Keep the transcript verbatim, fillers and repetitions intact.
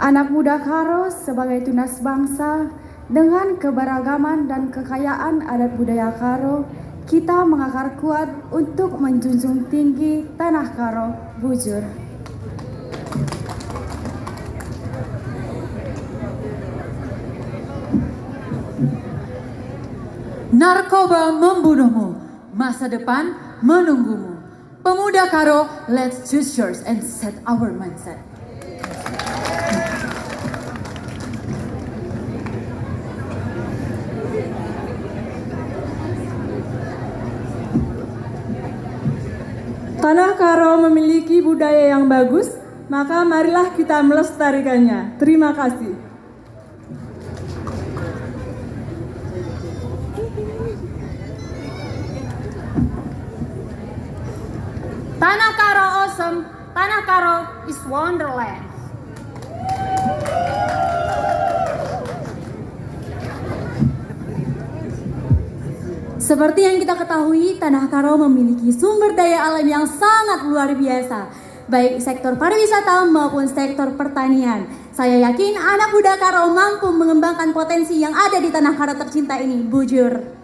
Anak muda Karo sebagai tunas bangsa, dengan keberagaman dan kekayaan adat budaya Karo, kita mengakar kuat untuk menjunjung tinggi tanah Karo, bujur. Narkoba membunuhmu, masa depan menunggumu. Pemuda Karo, let's choose yours and set our mindset. Tanah Karo memiliki budaya yang bagus, maka marilah kita melestarikannya. Terima kasih. Tanah Karo awesome, Tanah Karo is wonderland. Seperti yang kita ketahui, Tanah Karo memiliki sumber daya alam yang sangat luar biasa, baik sektor pariwisata maupun sektor pertanian. Saya yakin anak muda Karo mampu mengembangkan potensi yang ada di Tanah Karo tercinta ini, bujur.